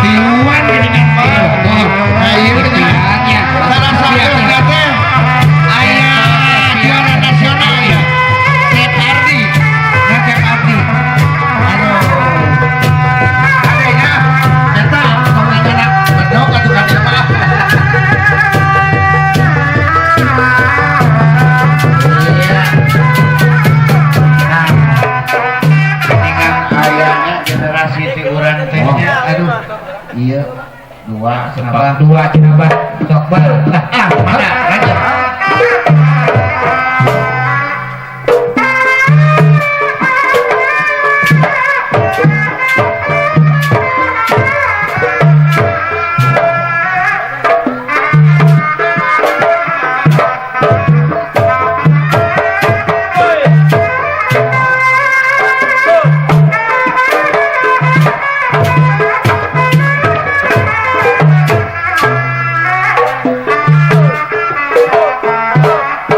Tiluan geuningan mah. Nah, ieu Tiluannya. Salah satu teh aya juara nasional ya. Cep Ardi. Nah, Cep Ardi. Aduh. Adanya eta tong nanya bedog atuh ka dieu mah. Iya. Nah, geuningan ayana generasi ti urang teh nya. Aduh. Iya, dua Bah, kenapa? dua cenah bah. Sok bah. Ah, mana? Lanjut. Go!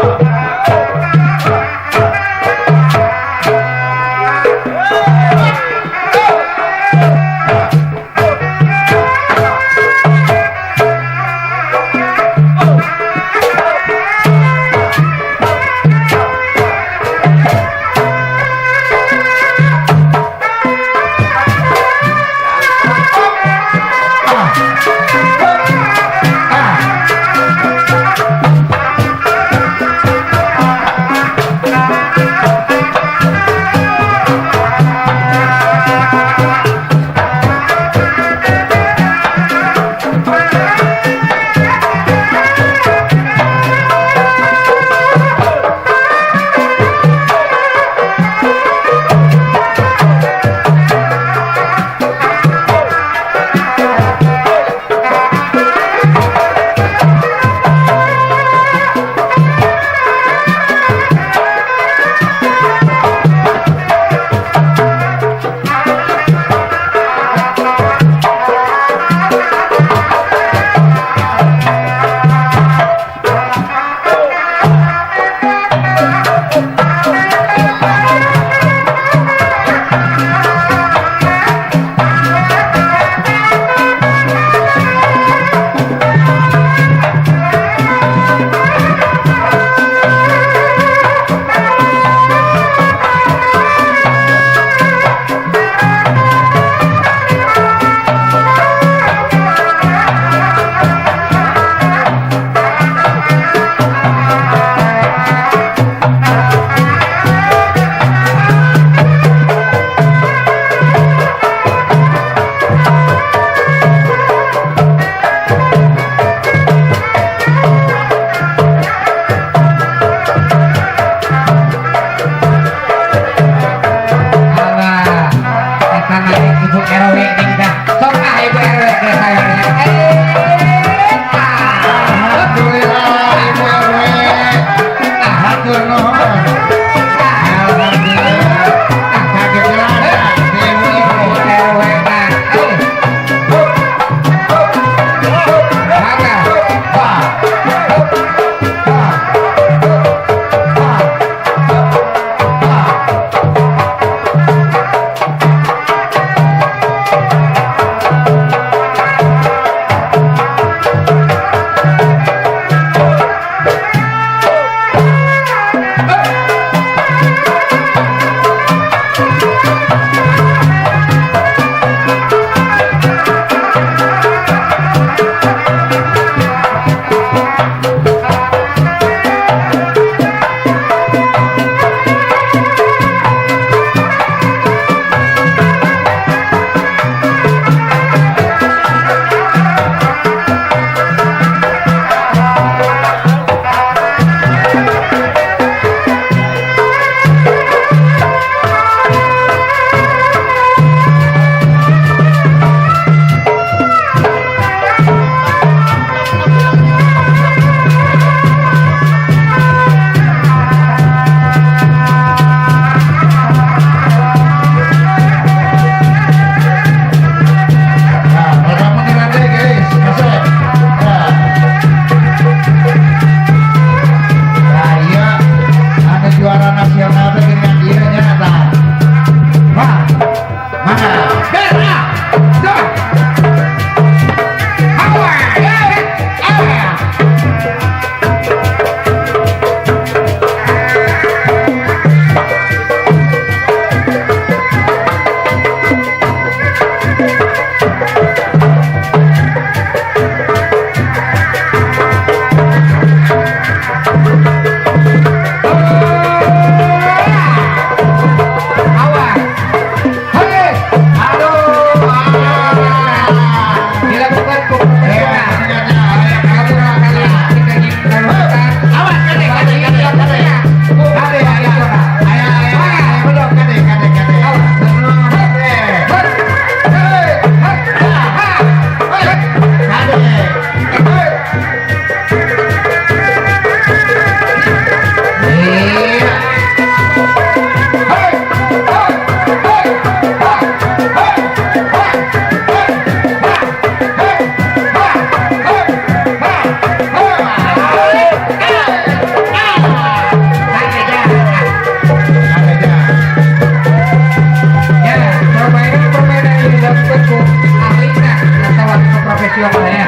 Ciong ya.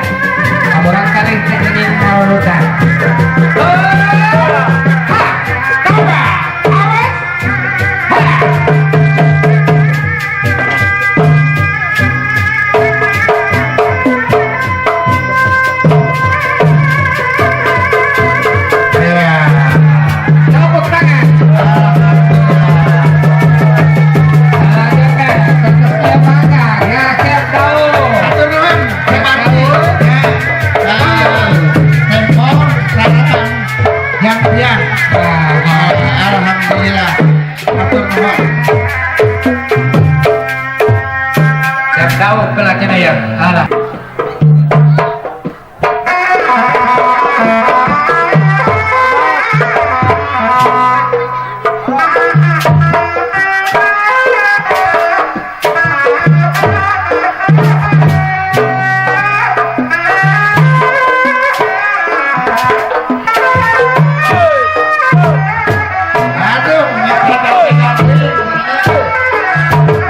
Kaboran kali ingin malurutan. Ha, coba, awas, ha. Ya. Tepuk tangan. Lanjutkan, tentunya mangga. Ya, siap tahu. Hatur nuhun, Cep Ardi. Ya. Tempo sarapan yang siang. Alhamdulillah. Hatur nuhun. Siap tahu pelaknya ya. Alah. Aduh, ngerti.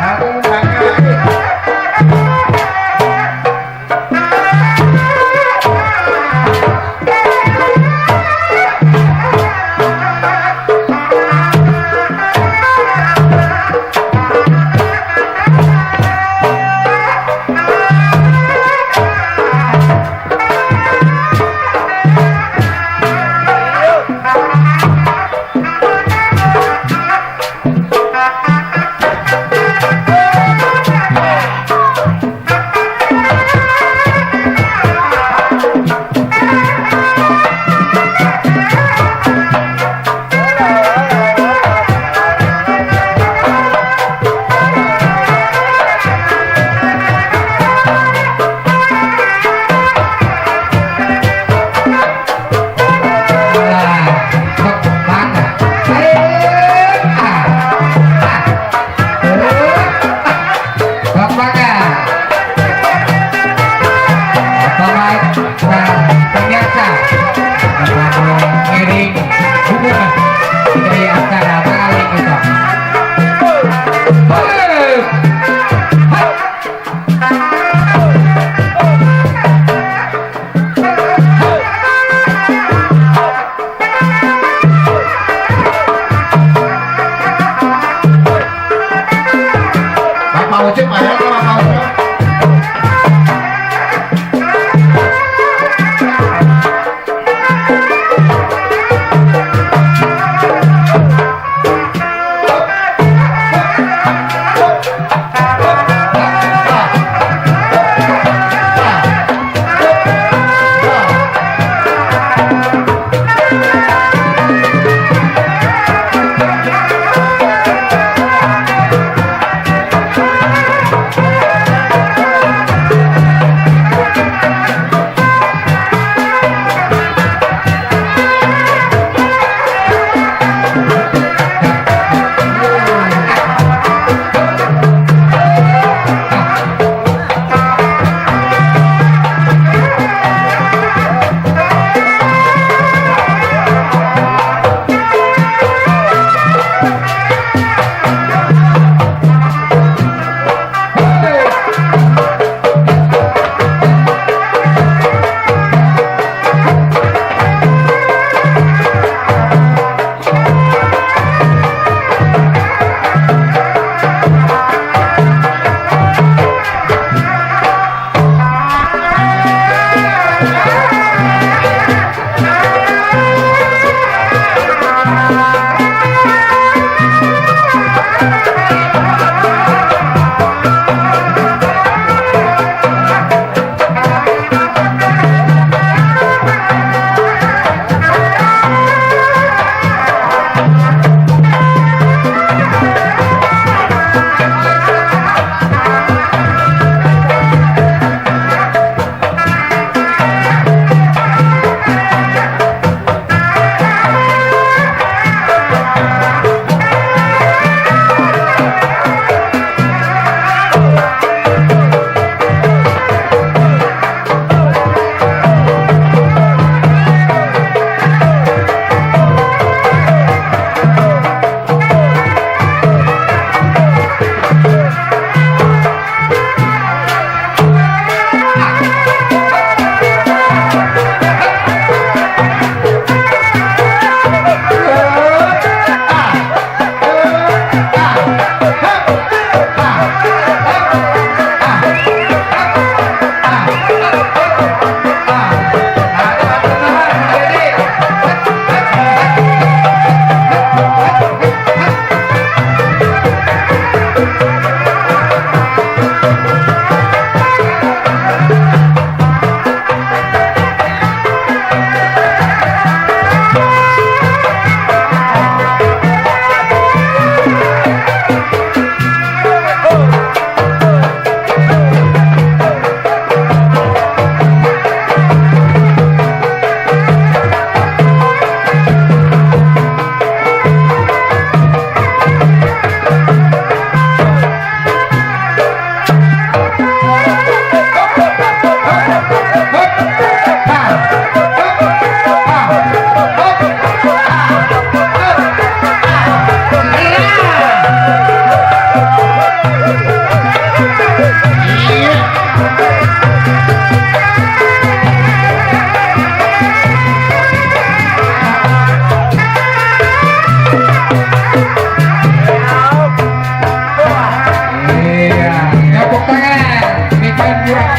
Aduh, mangga.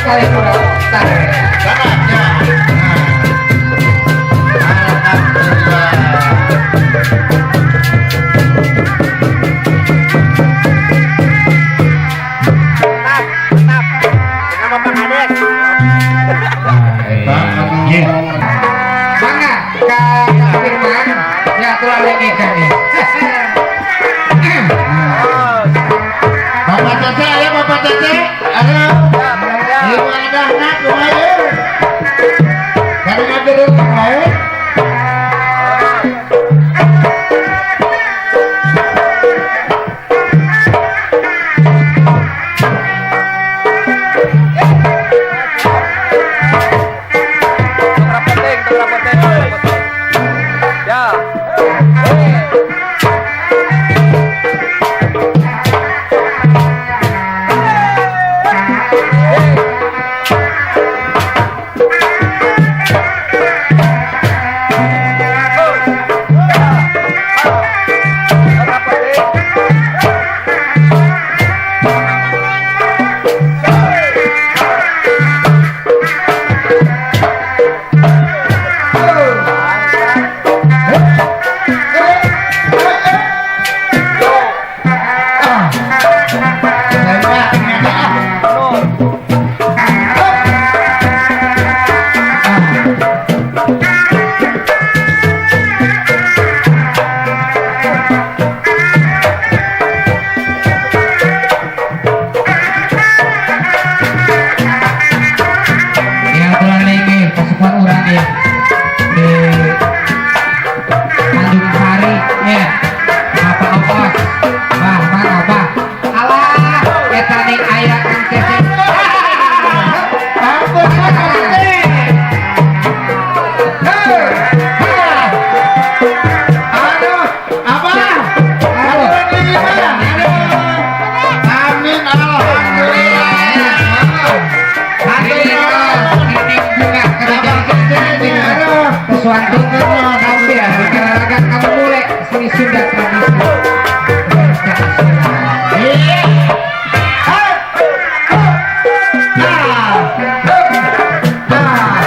kali kurang Sanatnya. Alhamdulillah. Tetap, tetap. Nama Pak Kades. Eta anu Mangga ka Kang Firman ya aturan lagi kami. Bapak Cece, ayo Bapak Cece. Aduh. Ya, Ieu wadahna kumaha ieu? Kadu ngadeureuh kumaha? Tong rapeting, tong rapeting, tong rapeting. Ya. Eh. Tong rapeting. Ya aturan lagi pasukan urang ya di Tanjung Sari ya. Apa ongkos? Bah, mangga bah. Alah, eta ning aya Kang Cece. Ampun, Bapak Cece. Aduh, apa? Aduh, aduh. Amin, alhamdulillah. Sesuatu tapi ya bicara kamu mulai seni Sunda tradisi. Iya. Hey. Ah. Ah. Ah. Ah.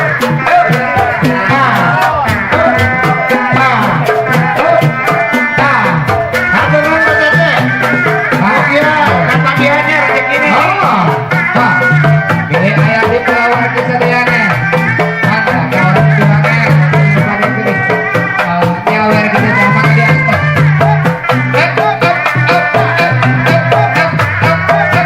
Ah. Hatur nuhun, Pak Cece. Bahagia, katagihannya rezeki ini. Oh, Pak. Ini aya di Pulau Sadayana. Mangga ka orang tuangan pada pilih. Nyawer kita gampang diangkut. Up, up, up, up, up, up, up, up, up.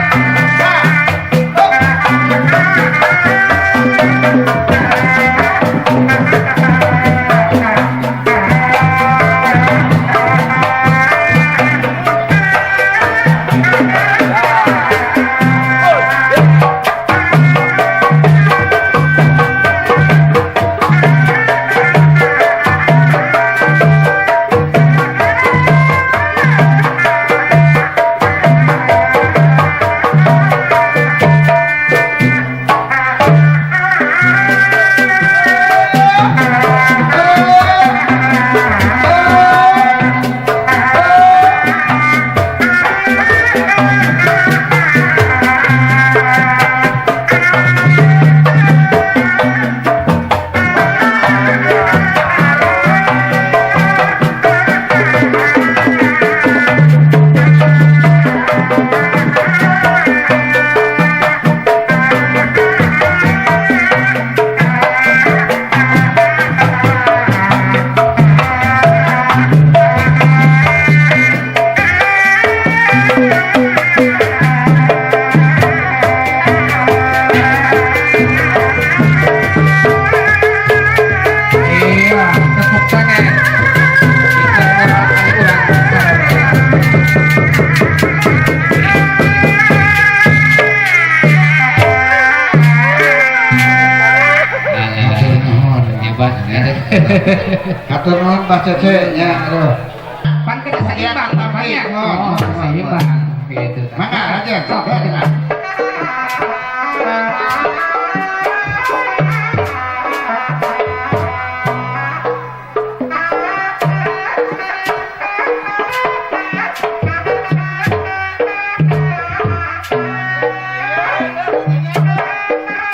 Iya, tepuk tangan. Kita orang urang Hatur nuhun. Hebat. Hatur nuhun Pak Cece nya, aduh. Pan kena seimbang namanya. Oh, seimbang. Gitu. Mangga aja. Sok. Thank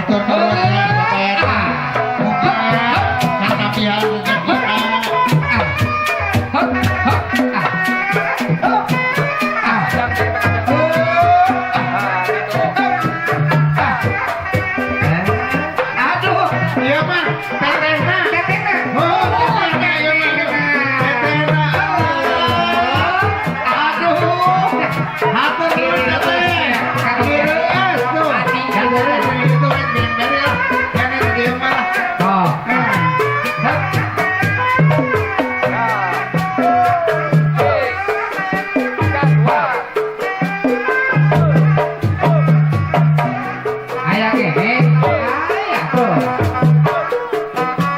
Hatur nuhun ya Bapak Yani. Muga katampihan rezeki. Hop, hop, ah. Hop, ah. Ah, gitu. Ah. Aduh, Ieu mah tetehna. Tetehna. Oh, tetehna ieu mah. Tetehna. Aduh. Hatur nuhun teteh. Kireus tuh. Kireus itu rek bilang lah. Jangan di dieu mah. Oh. Nah. Hop. Ya. Eh. Tiga, dua. Aya gini. Aya tuh. Aduh. Dan.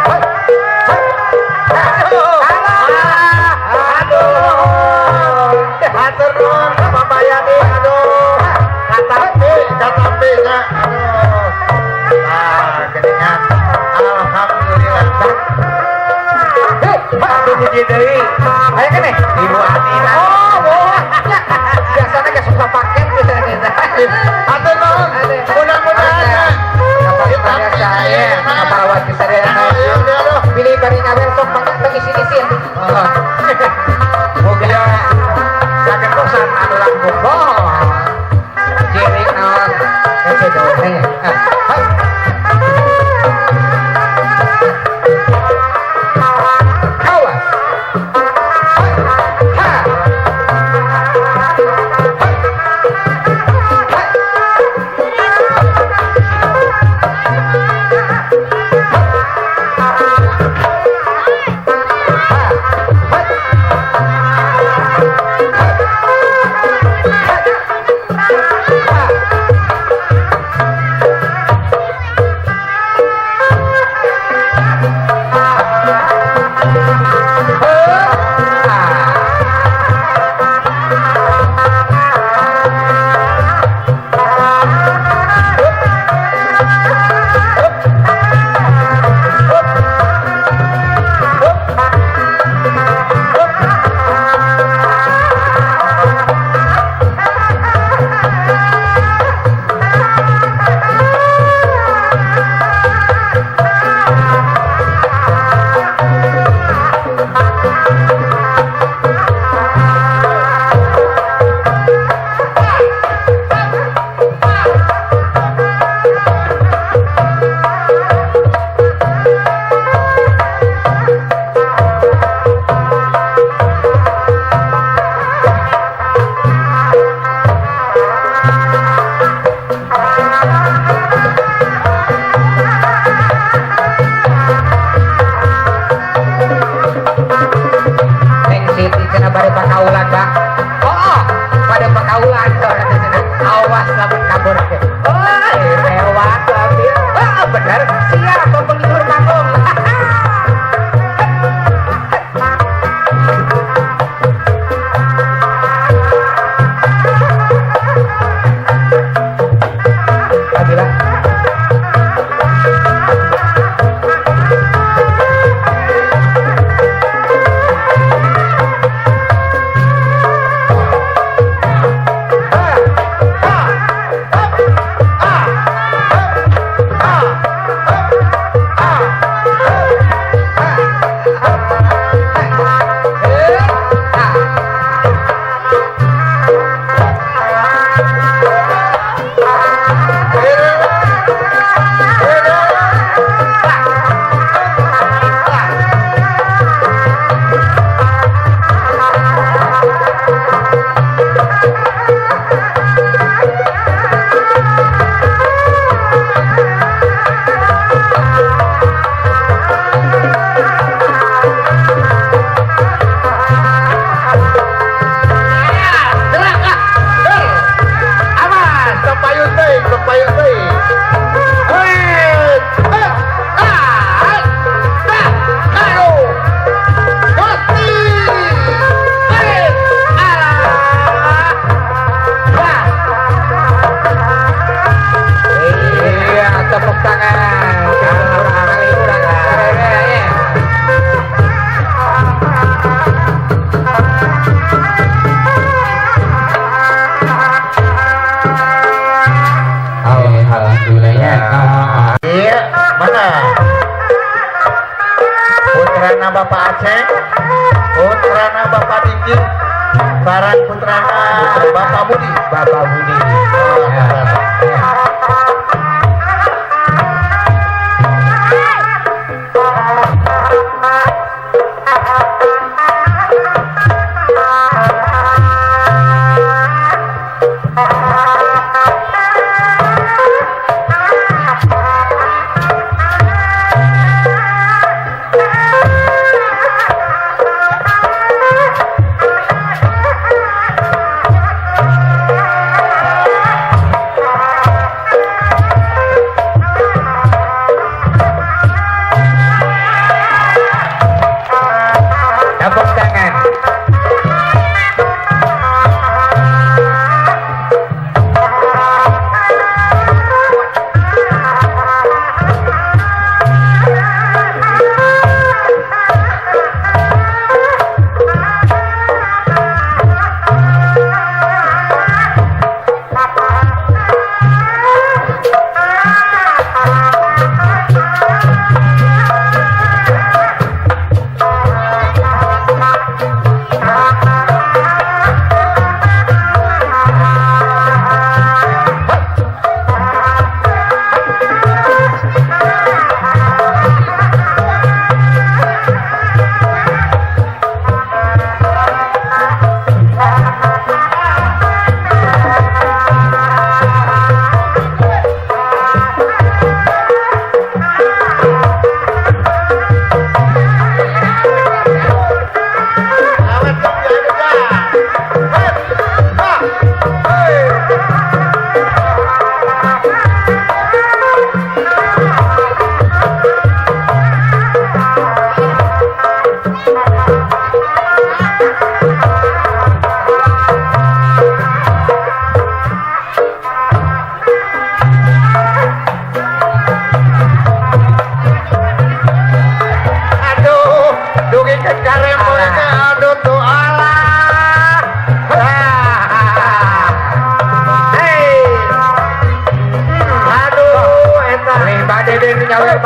Hop, hop, hop, hop, hop, Tong ajar deui, tong ajar deui. Hatur nuhun ka Bapak Yani. Aduh. Katampi, katampi nya. Aduh. Ah, geuningan. Alhamdulillah. Atuh hiji deui. Aya keneh? Ibu Ani. Oh, boh. Biasana ge suka paket gitu. Hatur nuhun. Mudah-mudahan Kapan saya kaparawat di sadayana. Pilih bari ngawer sok pangkat teu isi-isi atuh. Moga saged. langkung bohong. Jirik naon? Ece dongeng. Ah, awas. Ha. Neng Siti cenah bade pakaulan, Pak. Oh, pada pakaulan cenah. Awas lamun kabur teh. Oh, lewat mobil. Oh, bener. Siap penghibur panggung. Alhamdulillah. Gerak ah. Ger. Awas, Tepayun teuing, tepayun teuing. Hei, eh, ah, dah, ayo. Gusti. Hei, Ah. Wah. Iya, tepuk tangan. Kali urang ya. Alhamdulillah. Iya, mana? Putrana Bapak Aceh, putrana Bapak Diki, barang putrana Bapak Budi. Bapak Budi. Oh, Ya. putrana. Ya.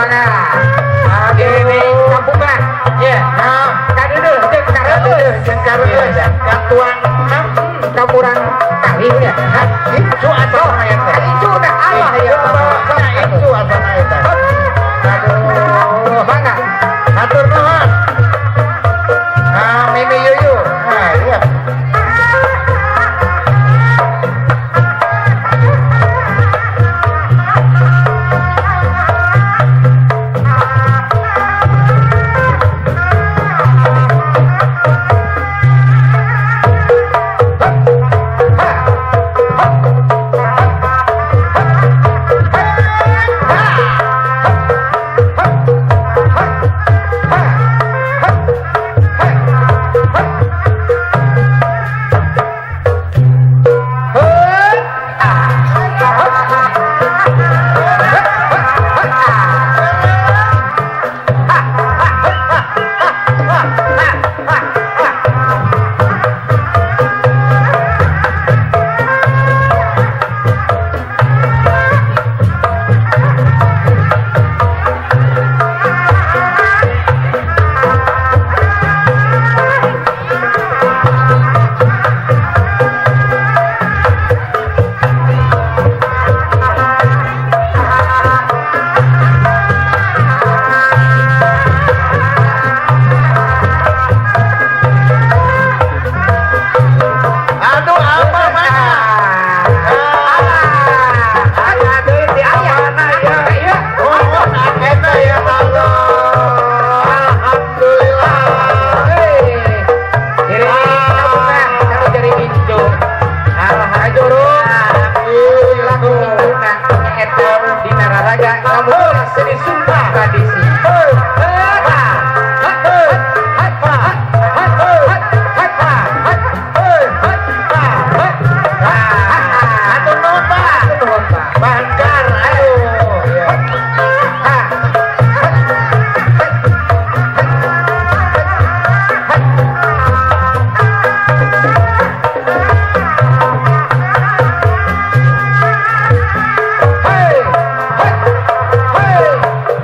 Mangga. Ini kampungna. Ya. Nah, kadeudeuh jeung kareus. Jeung kareus katuang Kamurang kali ya. Incu atau aya teh. Incu dah Allah ya. Incu asana eta. Aduh, mangga. Hatur nuhun. Ah, Mimi Yuyu. Nah, iya. Hey! Hey! Hey!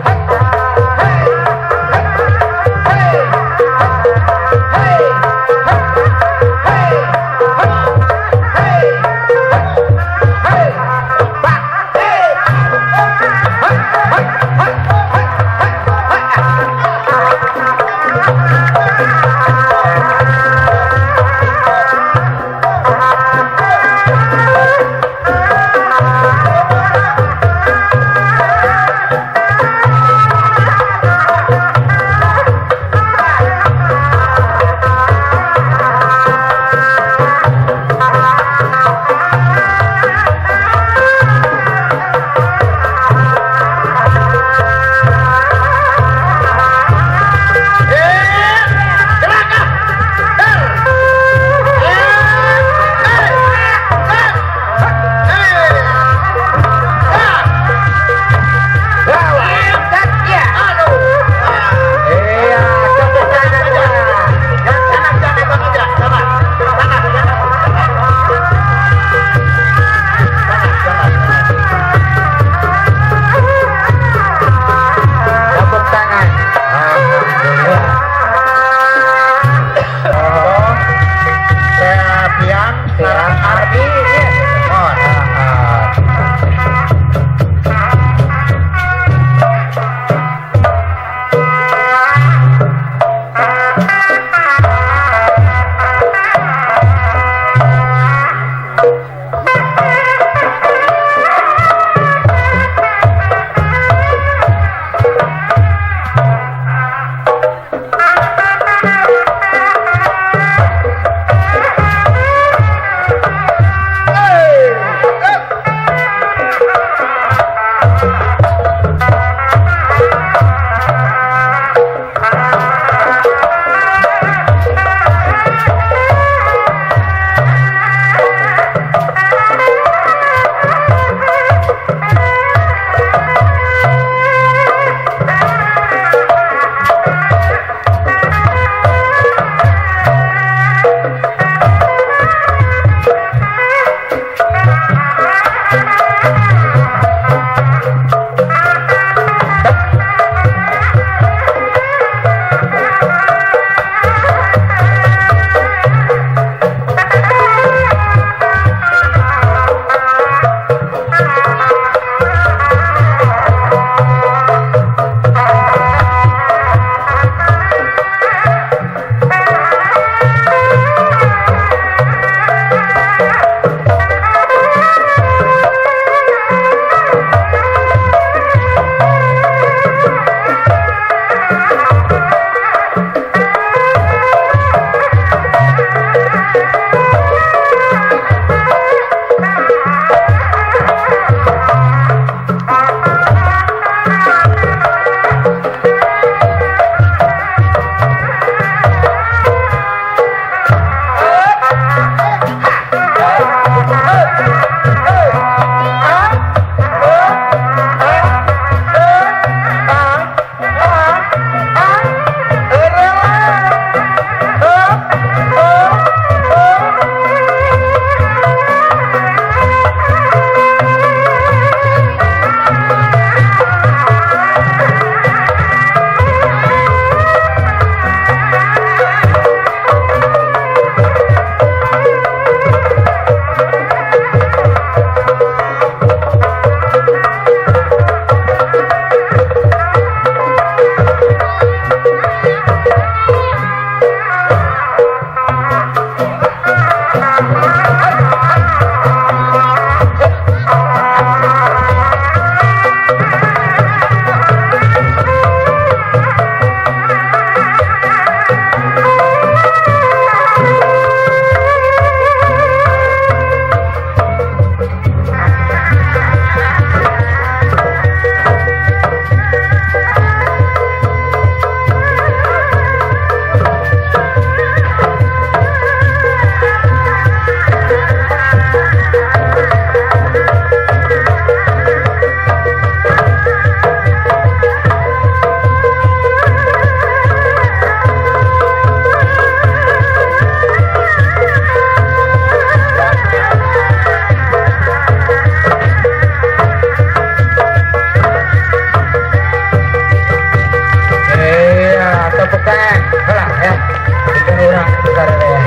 Sarerea.